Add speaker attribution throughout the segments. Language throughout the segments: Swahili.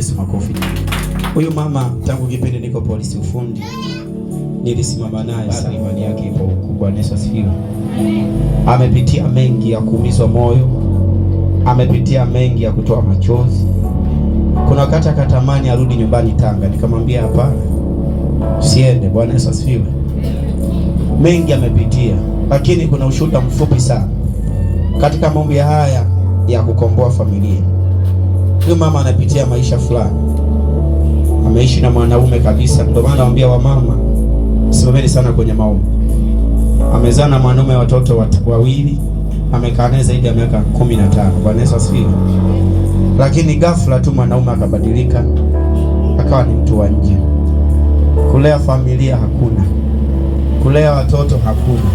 Speaker 1: Yesu makofi. Huyu mama tangu kipindi niko polisi ufundi nilisimama naye sana, imani yake ipo huku. Bwana Yesu asifiwe. Amepitia mengi ya kuumizwa moyo, amepitia mengi ya kutoa machozi. Kuna wakati akatamani arudi nyumbani Tanga, nikamwambia hapana, usiende. Bwana Yesu asifiwe. Mengi amepitia, lakini kuna ushuhuda mfupi sana katika maombi haya ya kukomboa familia. Huyu mama anapitia maisha fulani, ameishi na mwanaume kabisa. Ndio maana nawaambia wamama, simameni sana kwenye maombi. Amezaa na mwanaume watoto wawili, amekaa naye zaidi ya miaka 15. Bwana Yesu asifiwe. Lakini ghafla tu mwanaume akabadilika, akawa ni mtu wa nje. Kulea familia hakuna, kulea watoto hakuna.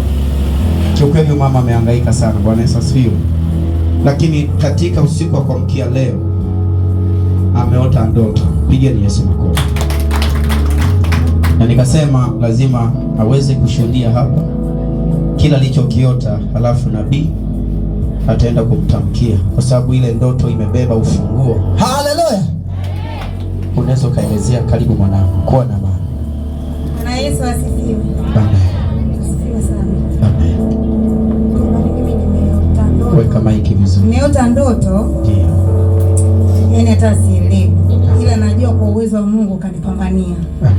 Speaker 1: Kiukweli mama amehangaika sana. Bwana Yesu asifiwe. Lakini katika usiku wa kuamkia leo ameota ndoto. Pigeni Yesu makofi. Na nikasema lazima aweze kushuhudia hapa kila alichokiota, halafu nabii ataenda kumtamkia, kwa sababu ile ndoto imebeba ufunguo. Haleluya! Unaweza ukaelezea. Karibu mwanangu, kuwa na amani.
Speaker 2: Bwana Yesu asifiwe.
Speaker 1: Amen.
Speaker 2: Asifiwe sana.
Speaker 1: Amen.
Speaker 2: Jamani, mimi nimeota ndoto.
Speaker 1: Weka maiki vizuri.
Speaker 2: Nimeota ndoto,
Speaker 1: Ndio.
Speaker 2: yaani hata sielewi, ila najua kwa uwezo wa Mungu kanipambania.
Speaker 1: Amen.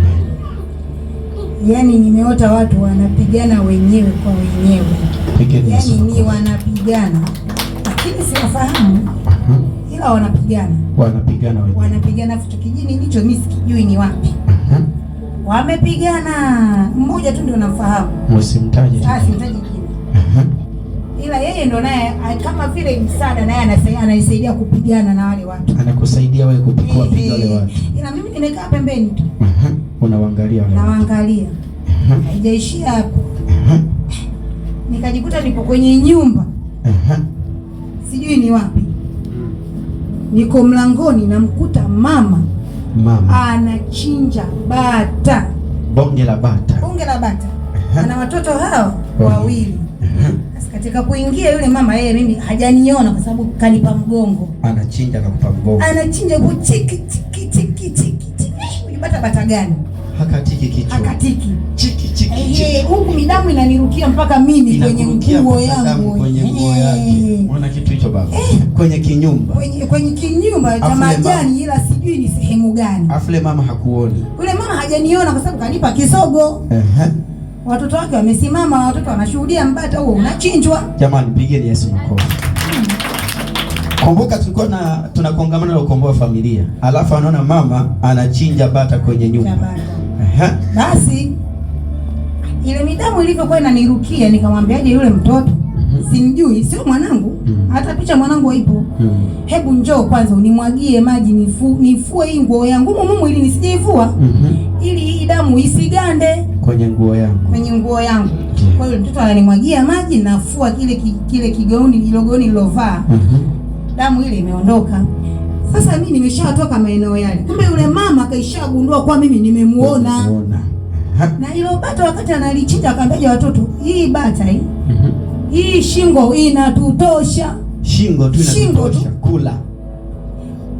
Speaker 2: Yaani nimeota watu wanapigana wenyewe kwa wenyewe,
Speaker 1: Pigeni Yesu
Speaker 2: yaani ni
Speaker 1: makofi.
Speaker 2: wanapigana, lakini siwafahamu, ila wanapigana,
Speaker 1: Wanapigana wenyewe.
Speaker 2: wanapigana. Kitu kijini hicho mimi sikijui ni wapi wamepigana. Mmoja tu ndio namfahamu,
Speaker 1: Msimtaje.
Speaker 2: sasa simtaji jina, ila yeye ndo naye kama vile msaada, naye anaisaidia kupigana na wale watu.
Speaker 1: Anakusaidia wewe kupigwa piga wale watu.
Speaker 2: Ila mimi nimekaa pembeni tu
Speaker 1: Unawaangalia wale watu.
Speaker 2: nawaangalia. Haijaishia hapo, nikajikuta nipo kwenye nyumba, sijui ni wapi, niko mlangoni, namkuta mama
Speaker 1: Mama
Speaker 2: anachinja bata,
Speaker 1: bonge la bata.
Speaker 2: bonge la bata, ana watoto hao wawili. Sasa katika kuingia yule mama, yeye mimi hajaniona kwa sababu kanipa mgongo,
Speaker 1: Anachinja akakupa mgongo.
Speaker 2: anachinja kuchiki chiki chiki chiki chiki, huyu bata bata gani?
Speaker 1: Hakatiki kichwa.
Speaker 2: Hakatiki.
Speaker 1: Chiki chiki chiki.
Speaker 2: Huku midamu inanirukia mpaka mimi kwenye
Speaker 1: Inakurukia
Speaker 2: nguo
Speaker 1: mpaka damu
Speaker 2: yangu,
Speaker 1: kwenye nguo yake. Unaona kitu hicho baba? Kwenye kinyumba.
Speaker 2: Kwenye kinyumba cha
Speaker 1: Afu
Speaker 2: majani, ila sijui ni sehemu gani.
Speaker 1: Afu yule mama hakuoni.
Speaker 2: Yule mama hajaniona kwa sababu kanipa kisogo. Watoto wake wamesimama, watoto wanashuhudia mbata huo unachinjwa.
Speaker 1: Jamani, pigeni Yesu makofi. Kumbuka tulikuwa na tuna kongamano la kukomboa familia, alafu anaona mama anachinja bata kwenye nyumba.
Speaker 2: Bata. Basi ile midamu ilivyokuwa inanirukia, nikamwambiaje yule mtoto, simjui, sio mwanangu, hata picha mwanangu haipo. Hebu njoo kwanza unimwagie maji nifue hii nguo yangu mumu ili nisijeivua, ili hii damu isigande
Speaker 1: Kwenye nguo yangu.
Speaker 2: kwenye nguo yangu. Kwa hiyo mtoto ananimwagia maji, nafua kile kigauni ilo gauni nilovaa, damu ile imeondoka. Sasa mimi nimeshatoka maeneo yale, kumbe yule mama kaishagundua kwa mimi nimemuona.
Speaker 1: Muona.
Speaker 2: Na ilo bata wakati analichinja akaambia watoto, hii bata hii, hii shingo inatutosha.
Speaker 1: Shingo tu
Speaker 2: Shingo
Speaker 1: inatutosha
Speaker 2: tu.
Speaker 1: kula.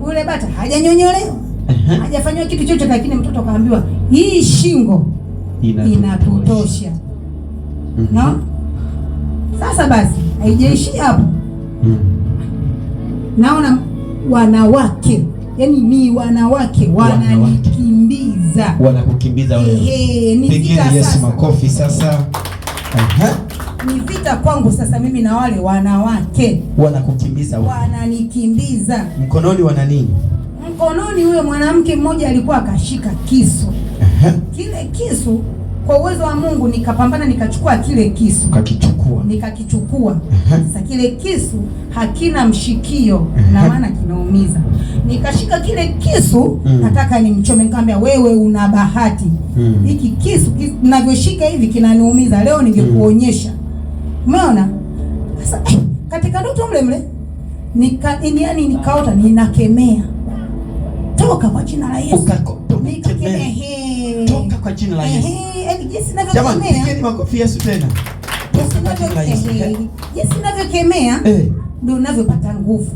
Speaker 2: Ule bata hajanyonyolewa, hajafanywa kitu chochote, lakini mtoto kaambiwa hii shingo inatutosha. No? Sasa basi haijaishia hapo. Naona wanawake, yani ni wanawake wananikimbiza.
Speaker 1: Wanakukimbiza wewe.
Speaker 2: Ehe, ni
Speaker 1: Pigeni
Speaker 2: vita
Speaker 1: Yesu
Speaker 2: sasa.
Speaker 1: makofi sasa.
Speaker 2: Ni vita kwangu sasa mimi na wale wanawake
Speaker 1: Wanakukimbiza wewe.
Speaker 2: wananikimbiza.
Speaker 1: Mkononi wana nini?
Speaker 2: Mkononi huyo mwanamke mmoja alikuwa akashika kisu. Kile kisu kwa uwezo wa Mungu nikapambana nikachukua kile kisu.
Speaker 1: Ukakichukua.
Speaker 2: Nikakichukua. Sasa kile kisu hakina mshikio na maana kinaumiza. Nikashika kile kisu, nataka nimchome, nikamwambia wewe una bahati. Hiki kisu ninavyoshika hivi kinaniumiza, leo ningekuonyesha. Umeona? Sasa katika ndoto mle mle yani nikaota ninakemea, toka kwa jina la Yesu.
Speaker 1: Ukakemea.
Speaker 2: Nikakemea.
Speaker 1: Toka kwa jina la Yesu.
Speaker 2: Ehe, yaani jinsi
Speaker 1: Jamani,
Speaker 2: ninavyokemea.
Speaker 1: pigeni makofi Yesu tena.
Speaker 2: Jinsi
Speaker 1: Toka kwa jina la Yesu.
Speaker 2: ninavyokemea ndio ninavyopata nguvu.